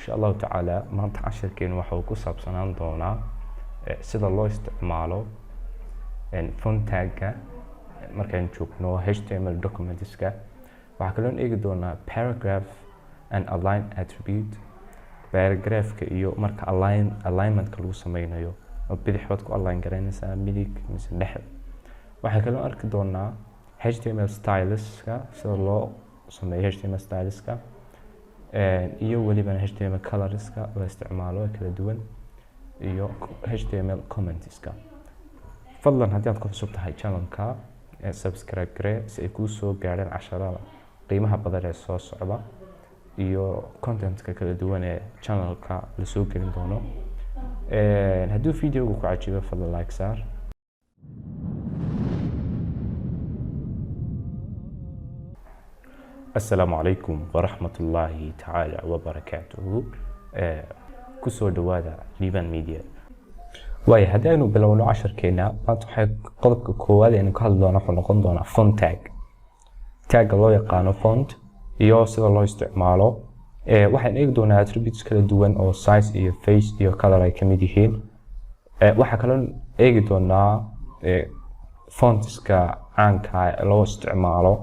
Insha Allahu tacaala, maanta cashirkeenu waxa uu ku saabsanaan doonaa sida loo isticmaalo font tagga markaynu joogno HTML documentska. Waxaa kaloon eegi doonaa paragraph and align attribute, paragraphka iyo marka alignmentka lagu sameynayo, oo bidix baad ku align garaynaysaa, midig mise dhexe. Waxaa kaloo arki doonaa HTML styleska, sida loo sameeyo HTML styleska, iyo welibana HTML colorska la isticmaalo ee kala duwan, iyo HTML commentska. Fadlan, haddii aad ku cusub tahay channelka, subscribe garee si ay kuu soo gaadhaan casharada qiimaha badan ee soo socda iyo contentka kala duwan ee channelka lasoo gelin doono. Hadduu videogu ku cajibo, fadlan like saar. Asalaamu calaykum waraxmat ullaahi tacaala wabarakaatuhu. Kusoo dhawaada Liban Media. Waaya, haddii aynu bilowno casharkeena maanta, waxay qodobka koowaad aynu ka hadli doona wuxuu noqon doonaa font tag, tagga loo yaqaano font iyo sida loo isticmaalo. Waxaan eegi doonaa attributes kala duwan oo size iyo face iyo color ay kamid yihiin. Waxaa kaloo eegi doonaa fontska caanka loo isticmaalo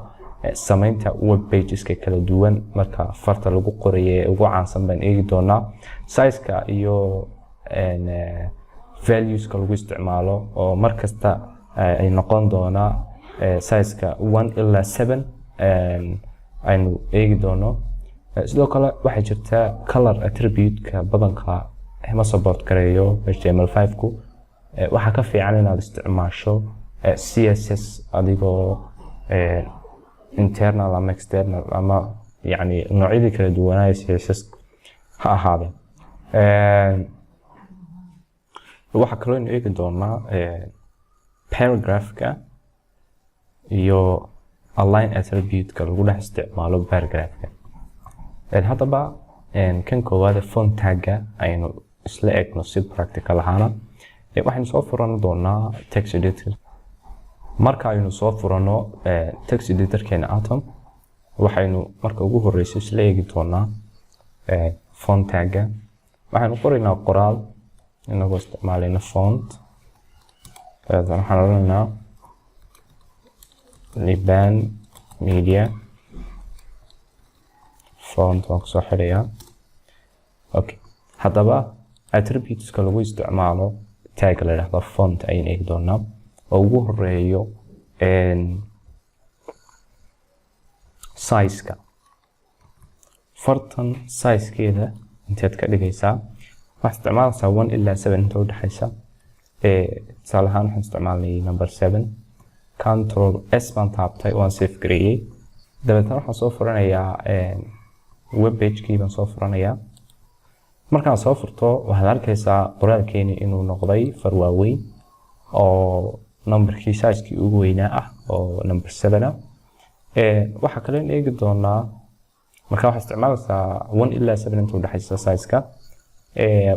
sameynta web pageska kala duwan marka farta lagu qorayo ee ugu caansan baan eegi doonaa, sizeka iyo valueska lagu isticmaalo oo mar kasta ay noqon doonaa sizeka 1 ilaa 7 aynu eegi doono. Sidoo kale waxaa jirta color attribute-ka badanka ma support gareeyo HTML5 ku. Waxaa ka fiican inaad isticmaasho CSS adigoo internal ama external ama yani noocyadii kala duwanaayo CSS ha ahaadeen. Waxaa kaloo aynu eegi doonaa paragraphka iyo align attribute-ka lagu dhex isticmaalo paragraphka. Haddaba, kan koowaad font tagga aynu isla eegno si practical ahaana. Waxaynu soo furan doonaa text editor. Marka aynu soo furano text editorkeena Atom, waxaynu marka ugu horeyso isla eegi doonaa font tagga. Waxaynu qoraynaa qoraal inagoo isticmaalayna font. Dabeetana waxaan odhanaynaa Liban Media font, waan kusoo xidhayaa. Okay, haddaba attributeska lagu isticmaalo tagga la yidhahdo font ayaan eegi doonaa, oo ugu horeeyo sizeka. Fartan sizekeeda inteed ka dhigaysaa? Waxaad isticmaalaysaa 1 ilaa 7 inta udhexaysa. Tusaale ahaan, waxaan isticmaalnay number 7. Control S baan taabtay, waan save gareeyey. Dabeetana waxaan soo furanayaa web pagekii baan soo furanayaa. Markaan soo furto, waxaad arkaysaa qoraalkeeni inuu noqday far waaweyn oo numberkii sizekii ugu weynaa ah oo number 7 ah. Waxaa kaloo eegi doonaa, marka waxaad isticmaalaysaa 1 ilaa 7 inta udhexaysa sizeka.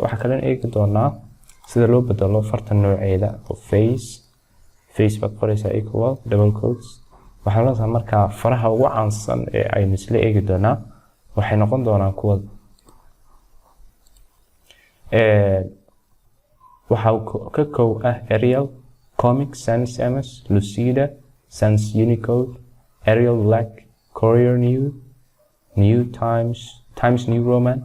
Waxaa kaloo eegi doonaa sida loo bedelo farta nooceeda oo face. Face baad qoraysaa, equal, double quotes. Waxaa leedahay markaa faraha ugu caansan ee aynu isla eegi doonaa waxay noqon doonaan kuwa waxaa ka kow ah Arial, Comic Sans MS, Lucida, Sans Unicode, Arial Black, Courier New, New Times, Times New Roman,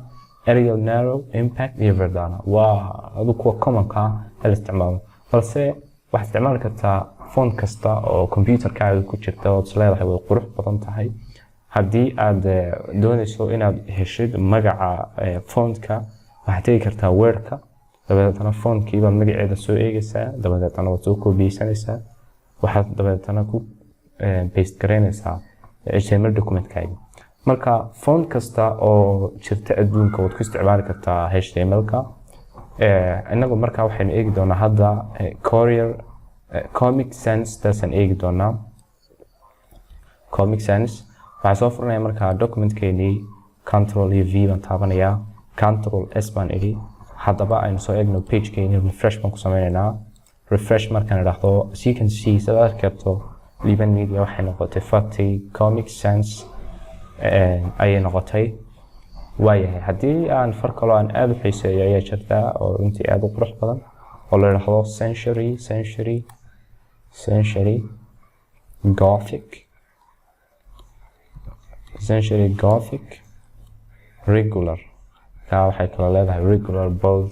Arial Narrow, Impact iyo Verdana. Waa adu kuwa commonka ah ee la isticmaalo, balse waxaad isticmaali kartaa font kasta oo computerkaaga ku jirta ood isleedahay way qurux badan tahay. Haddii aad doonayso inaad heshid magaca fontka, waxaad tegi kartaa Wordka, dabadeetana fontkii baad magaceeda soo eegaysaa, dabadeetana waad soo koobiyeysanaysaa, waxaad dabadeetana ku paste garaynaysaa HTML documentkaaga. Marka font kasta oo jirta adduunka waad ku isticmaali kartaa HTML-ka. Inagu marka waxaynu eegi doonaa hadda Courier, Comic Sans taasaan eegi doonaa. Comic Sans waxaan soo furanaya markaa documentkeenii. Control iyo V baan taabanayaa, Control S baan idhi. Haddaba aynu soo eegno pagekeeni. Refresh baan ku sameynaynaa. Refresh markaan idhaahdo, as you can see, sidaad arki karto, Liban Media waxay noqotay farti Comic Sans ayay noqotay. Waayahay, haddii aan far kaloo aan aada u xiiseeyo ayaa jirtaa oo runtii aada u qurux badan oo la yidhaahdo Century Gothic, Century Gothic Regular. Kaa waxay kala leedahay regular, bold,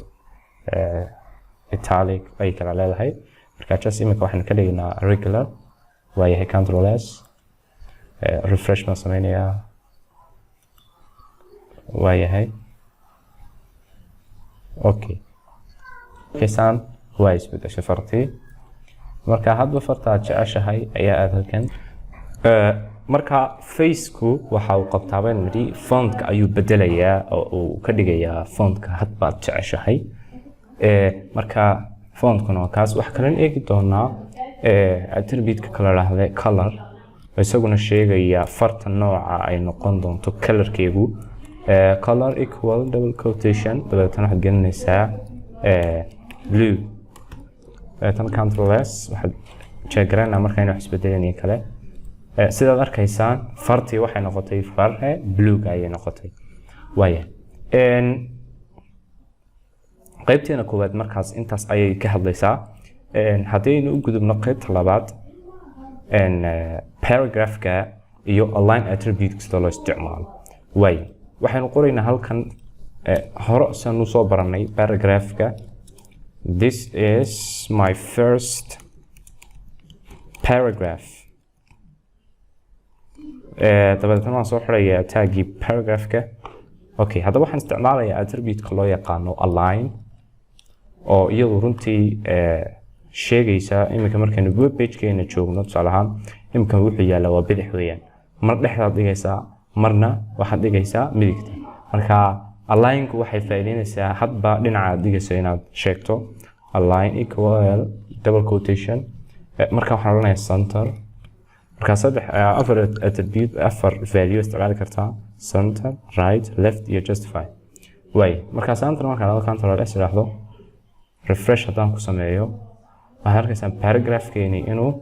italic ay kala leedahay. Marka just imika waxaynu ka dhignaa regular. Waayahay, Control S, refresh baan sameynayaa. Waayahay, okay, kisaan waa isbedeshay fartii. Marka hadba farta aad jeceshahay ayaa aad halkan. Marka faceku waxa uu qabtaa, baynu nidhi, fontka ayuu bedelayaa oo uu ka dhigayaa fontka hadba aad jeceshahay. Marka fontkuna waa kaas. Waxaa kalan eegi doonaa attribute-ka kala dhahde color, isaguna sheegaya farta nooca ay noqon doonto colorkeegu. Color equal double quotation, dabeetana waxaad gelinaysaa blue, dabeetana Control S. Waxaad check garaynaa marka inay wax isbedeleen kale. Sidaad arkaysaan, fartii waxay noqotay farhe bluega ayay noqotay. Waaya, qaybteena koowaad markaas intaas ayay ka hadlaysaa. Haddaynu u gudubno qaybta labaad, paragraphka iyo align attribute kasta loo isticmaalo. Waay, waxaynu qoraynaa halkan hore sanu soo baranay paragraphka: "This is my first paragraph." Dabadeetna waan soo xirayaa taggii paragraphka. Okay, haddaba waxaan isticmaalayaa attribute-ka loo yaqaano align, oo iyadu runtii sheegaysa iminka markaynu web page-keena joogno, tusaale ahaan iminka wuxuu yaallaa waa bidix weeyaan. Mar dhexdaad dhigaysaa, marna waxaad dhigaysaa midigta. Marka alignku waxay faa'iideynaysaa hadba dhinaca aad dhigayso inaad sheegto. Align equal double quotation, marka waxaan odhanayaa center. Marka saddex, afar attribute, afar value isticmaali kartaa: center, right, left iyo justify. Waay, marka center markaan dhahdo, Control S idhaahdo, refresh haddaan ku sameeyo, waxaad arkaysaa paragraphkeeni inuu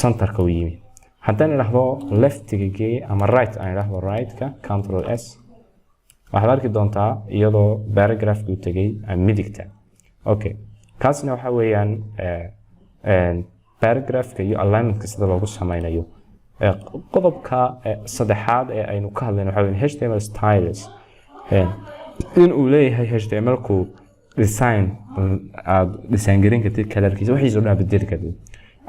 centerka u yimi. Haddaan idhaahdo leftiga gee ama right aan idhaahdo, right-ka, Control S, waxaad arki doontaa iyadoo paragraphki u tegay midigta. Okay, kaasna waxa weeyaan paragraphka iyo alignmentka sida loogu sameynayo. Qodobka saddexaad ee aynu ka hadlayno waxa weeyaan HTML styles, in uu leeyahay HTML-ku design aad design garin kartid, colorkiisa, wixiisa o dhan aad bedeli kartid.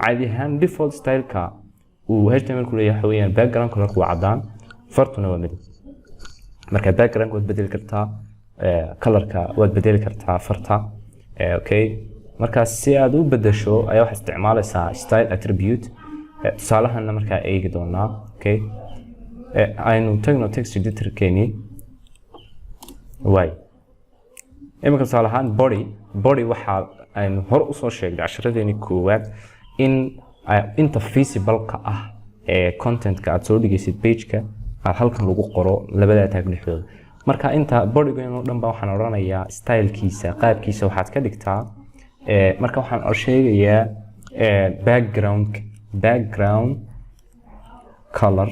Caadi ahaan default styleka uu HTML ku leeyahay waxa weeyaan background colorku waa caddaan, fartuna waa midab. Marka background waad bedeli kartaa, colorka waad bedeli kartaa farta. Okay, marka si aad u bedesho ayaa waxaad isticmaalaysaa style attribute. Tusaalahana markaa eegi doonaa. Okay, aynu tagno text editorkeeni. Waay, iminka tusaale ahaan body waxa aynu hore usoo sheegnay casharadeeni koowaad in inta visible-ka ah ee content-ka aad soo dhigaysid page-ka aad halkan lagu qoro labada tag dhexdooda. Marka inta bodygan oo dhan ba waxaan odhanayaa stylekiisa, qaabkiisa waxaad ka dhigtaa. Marka waxaan sheegayaa background color.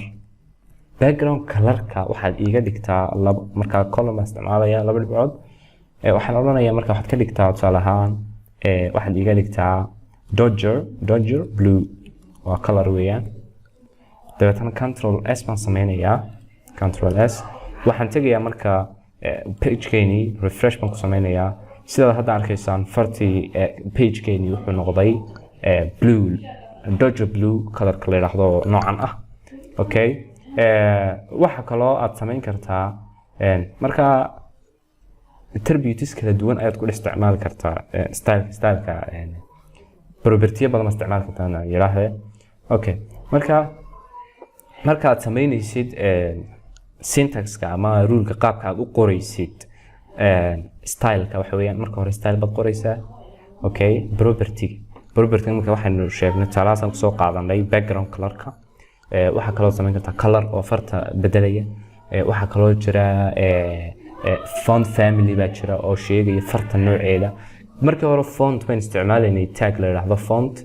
Background colorka waxaad iiga dhigtaa laba, markaa colon baan isticmaalaya, laba dhibcood. Waxaan odhanayaa marka waxaad ka dhigtaa, tusaale ahaan, waxaad iiga dhigtaa Dodger blue, waa color weeyaan. Dabeetana Control S baan sameynayaa. Control S, waxaan tegayaa marka pagekeenii, refresh baan ku sameynayaa. Sidaad hadda arkaysaan, fartii pagekeenii wuxuu noqday blue, Dodger blue colorka la yidhaahdo noocan ah. Okay, waxa kaloo aad samayn kartaa marka attributes kala duwan ayaad ku dhex isticmaali kartaa styleka, propertiyo badan ma isticmaali kartaa yidhaahdee. Okay, marka markaad samaynaysid syntaxka ama ruleka, qaabka aad u qoraysid styleka, waxa weeyaan marka hore style baad qoraysaa. Okay, property marka waxaynu sheegnay, tusaalahaasaan kusoo qaadanay background colorka. Waxaa kaloo samayn kartaa color oo farta bedelaya. Waxaa kaloo jira font family baa jira oo sheegaya farta nooceeda. Markii hore font baan isticmaalaynay, tag la yidhaahdo font.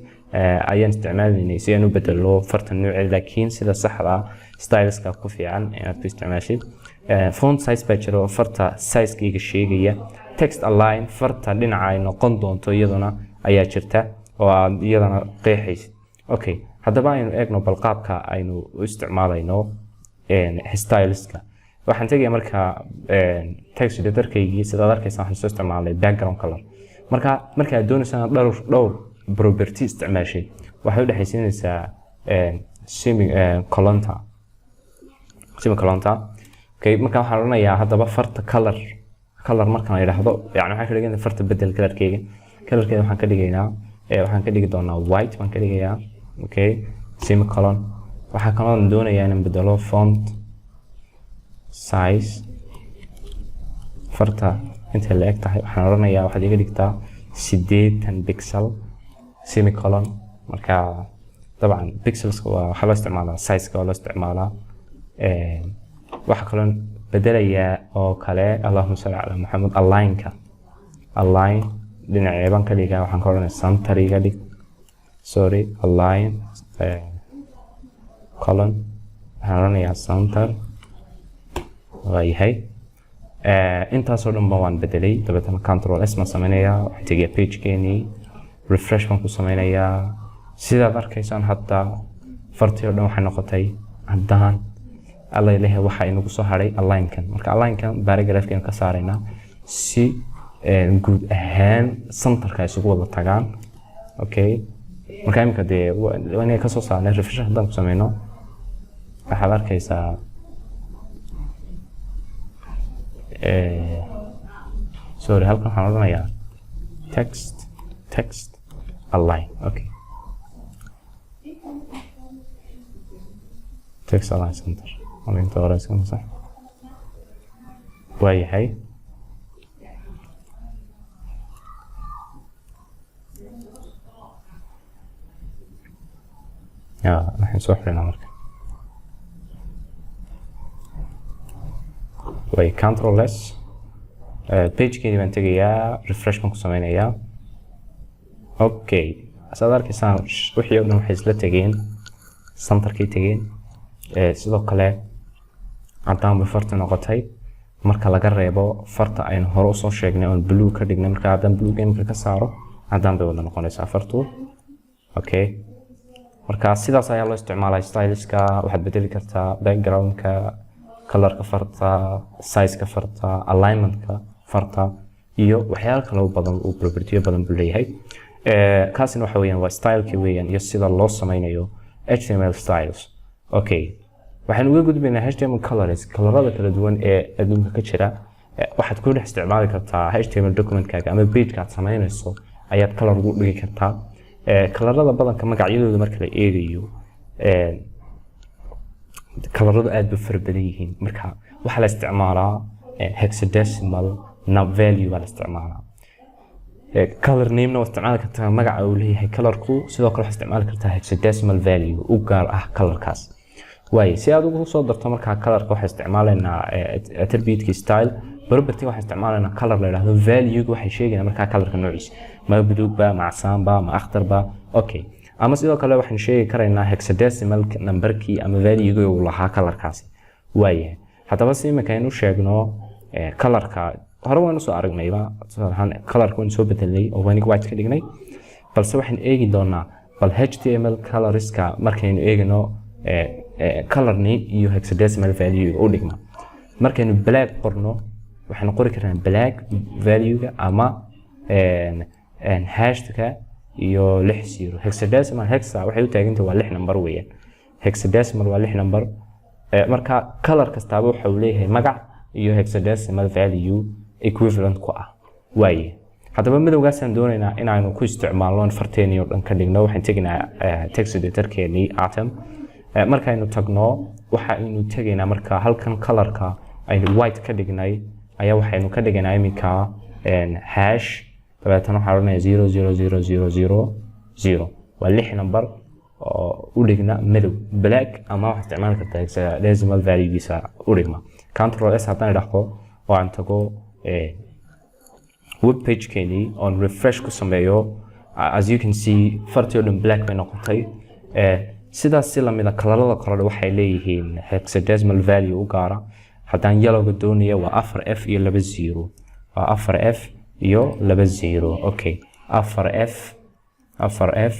Ayaan isticmaalaynay si aan u bedelo farta nooceeda, laakiin sida saxda ah styleska ku fiican inaad ku isticmaashid. Font size baa jira oo farta sizekeyga sheegaya. Text align, farta dhinaca ay noqon doonto iyaduna ayaa jirta oo aad iyadana qeexaysid. Okay, haddaba aynu eegno bal qaabka aynu u isticmaalayno styleska. Waxaan tegaya marka text editorkaygii. Sidaad arkaysa, waxaan soo isticmaalnay background color. Marka markaad doonaysa inaad dhowr property isticmaashay, waxay u dhexaysiinaysaa semicolonta, semicolonta. Okay, marka waxaan odhanayaa haddaba farta color markaan idhaahdo, yani waxaan ka dhiganaa farta bedel colorkeyga. Colorkeeda waxaan ka dhigaynaa, waxaan ka dhigi doonaa white baan ka dhigayaa. Okay, semicolon. Waxaa kaloo doonayaa inaan bedelo font size, farta intay la eg tahay. Waxaan odhanayaa waxaad iga dhigtaa 80 pixel, semicolon. Marka dabcan pixelska waa waxaa loo isticmaalaa, sizeka waa loo isticmaalaa. Waxaa kaloo bedelayaa oo kale, allahuma salli calaa Maxamed, alignka. Align dhinaceeban ka dhigaa? Waxaan ka odhanaya center iga dhig. Sorry, align colon, waxaan odhanayaa center. Waayahay, intaasoo dhan ba waan bedelay. Dabeetana Control S baan sameynayaa. Waxaan tegayaa pagekeenii, refresh baan ku sameynayaa. Sidaad arkaysaan, hadda fartii oo dhan waxay noqotay caddaan. Alla ilahay, waxaa inagu soo hadhay alignkan. Marka alignkan paragraphkeenu ka saaraynaa si guud ahaan centerka ay isugu wada tagaan. Okay, marka imika dee waa inay kasoo saarnay. Refresh haddaan ku sameyno, waxaad arkaysaa, sorry, halkan waxaan odhanayaa text align. Okay, text align center. Inta hore iska masax. Waayahay. Ya waxaan soo xirinaa marka way Control S. Pagekeedii baan tegayaa, refresh baan ku sameynayaa. Okay, saad arkaysaan, wixii oo dhan waxay isla tegeen, centerkay tegeen. Sidoo kale caddaan bay farta noqotay, marka laga reebo farta aynu hore usoo sheegnay oon blue ka dhignay. Marka haddaan blue imika ka saaro, caddaan bay wada noqonaysaa fartu. Okay, marka sidaas ayaa loo isticmaalaa styleska. Waxaad bedeli kartaa backgroundka, colorka farta, sizeka farta, alignmentka farta iyo waxyaalo kale oo badan uu propertyo badan buu leeyahay. Kaasina waxa weeyaan waa styleki weeyaan iyo sida loo sameynayo HTML styles. Okay, waxaan uga gudbaynaa HTML colors, colorada kala duwan ee adduunka ka jira. Waxaad ku dhex isticmaali kartaa HTML documentkaaga ama pageka aad sameynayso ayaad color ugu dhigi kartaa. Colorada badanka magacyadooda marka la eegayo, coloradu aad bay fara badan yihiin. Marka waxaa la isticmaalaa hexadecimal value baa la isticmaalaa. Color name-na waa isticmaali kartaa, magaca uu leeyahay colorku. Sidoo kale waxaad isticmaali kartaa hexadecimal value u gaar ah colorkaas. Waaye, si aad ugu soo darto markaa colorka, waxaan isticmaalaynaa attribute style property. Waxaan isticmaalaynaa color la yidhaahdo. Value waxay sheegayaan markaa colorka noociisa, ma buluugba, ma casaanba, ma akhdarba. Okay, ama sidoo kale waxaan sheegi karaynaa hexadecimal numberkii ama value uu lahaa colorkaasi. Waayahay, haddaba si imika aynu sheegno colorka, hore waynu soo aragnayba. Tusaale ahaan colorka waynu soo bedelnay oo waynu white ka dhignay, balse waxaan eegi doonaa bal HTML colorska markaynu eegno, color name iyo hexadecimal value u dhigma. Markaynu black qorno, waxaanu qori karnaa black value-ga ama hashtag iyo 60 hexadecimal. Hexa waxay u taagantahay waa lix number weeyaan. Hexadecimal waa lix number. Marka color kastaaba waxa uu leeyahay magac iyo hexadecimal value equivalent ku ah. Waaye, haddaba madowgaasaan doonaynaa inaanu ku isticmaalno in farteenii oo dhan ka dhigno. Waxaan tegaynaa text editorkeenii Atom. Markaynu tagno, waxaynu tegaynaa marka halkan colorka aynu white ka dhignay ayaa waxaynu ka dhigaynaa iminka hash. Dabeetana waxaan odhanaya 000000. Waa lix number oo u dhigna madow, black, ama waxaad isticmaali kartaa hexadecimal valuegiisa u dhigma. Control S haddaan idhaahdo oo aan tago web pagekeenii oon refresh ku sameeyo, As you can see, fartii oo dhan black bay noqotay. Sidaas si lamida colorada kalena waxay leeyihiin hexadecimal value u gaara. Haddaan yellowga doonaya, waa 4F iyo 20, waa 4F iyo 20. Okay, 4F, 4F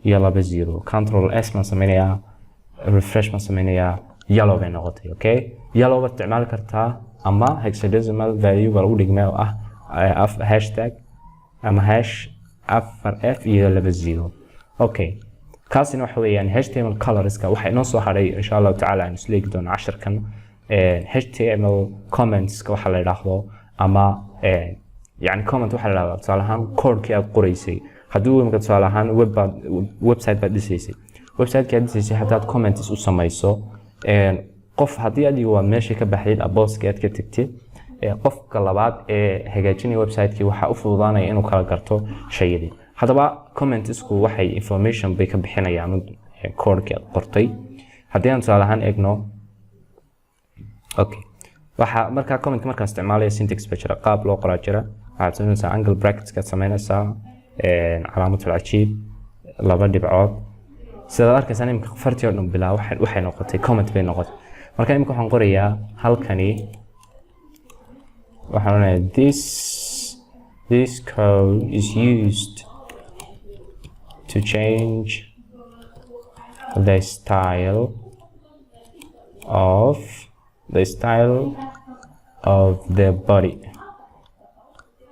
iyo 20. Control S baan sameynayaa, refresh baan sameynayaa, yellow bay noqotay. Okay, yellow baad isticmaali kartaa ama hexadecimal value baa lagu dhigmay oo ah hashtag ama hash 4F iyo 20. Okay, kaasina waxa weeyaan HTML colorska. Waxaa inoo soo hadhay, insha Allahu tacaala, aan isla eegi doono casharkan HTML commentska waxa la idhaahdo ama yani comment waxaa la idhahdaa tusaale ahaan codekii aad qoraysay. Haddii imika tusaale ahaan web baad website baad dhisaysay, websiteki aad dhisaysay haddaad comments u samayso, qof haddii adigu waad meesha ka baxdid, booska aad ka tegtid, qofka labaad ee hagaajinaya website-kii waxaa u fududaanaya inuu kala garto shayadii. Haddaba commentsku waxay information bay ka bixinayaan codekii aad qortay. Haddii aan tusaale ahaan eegno, okay, waxa markaa commentka markaan isticmaalaya syntax ba jira, qaab loo qoraa jira. Waxaad samaynaysaa angle bracketskaad samaynaysaa, calaamatul cajiib, laba dhibcood. Sidaad arkaysaan, imika fartii oo dhan bilaa waxay noqotay comment bay noqotay. Marka imika waxaan qorayaa halkani, waxaan odhanayaa This code is used to change the style of the body."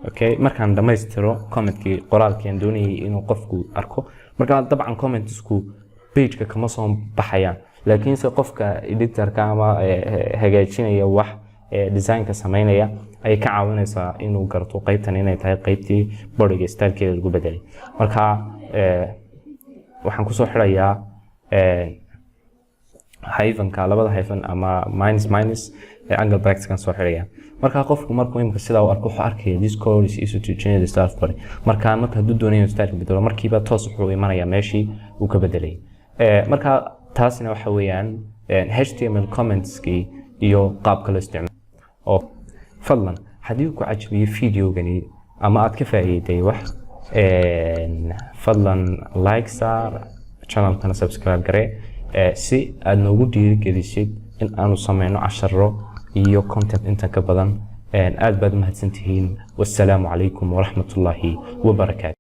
Okay, markaan dhammaystiro commentkii, qoraalkii aan doonayay inuu qofku arko. Marka dabcan commentsku pageka kama soo baxayaan, laakiinse qofka editorka ama hagaajinaya wax designka sameynaya ayay ka caawinaysaa inuu garto qeybtan inay tahay qeybtii bodyga stylekeeda lagu bedelay. Marka waxaan kusoo xirayaa hyphenka, labada hyphen ama minus minus angle bracketskan soo xiraya. Marka qofku markuu imika sidaa u arko, wuxuu arkaya "This code is used to change the style of body." Marka hadduu doonayo inuu styleka bedelo, markiiba toos wuxuu imanayaa meeshii uu ka bedelay. Marka taasina waxa weeyaan HTML commentskii iyo qaabka loo isticmaalo. Oo fadlan haddii uu ku cajabiyey videogani ama aad ka faa'iiday wax, fadlan like saar, channelkana subscribe garee, si aad noogu dhiirigelisid in aanu sameyno casharo iyo content intan ka badan. Aad baad umahadsantihiin. Wassalaamu calaykum waraxmatullaahi wabarakaatu.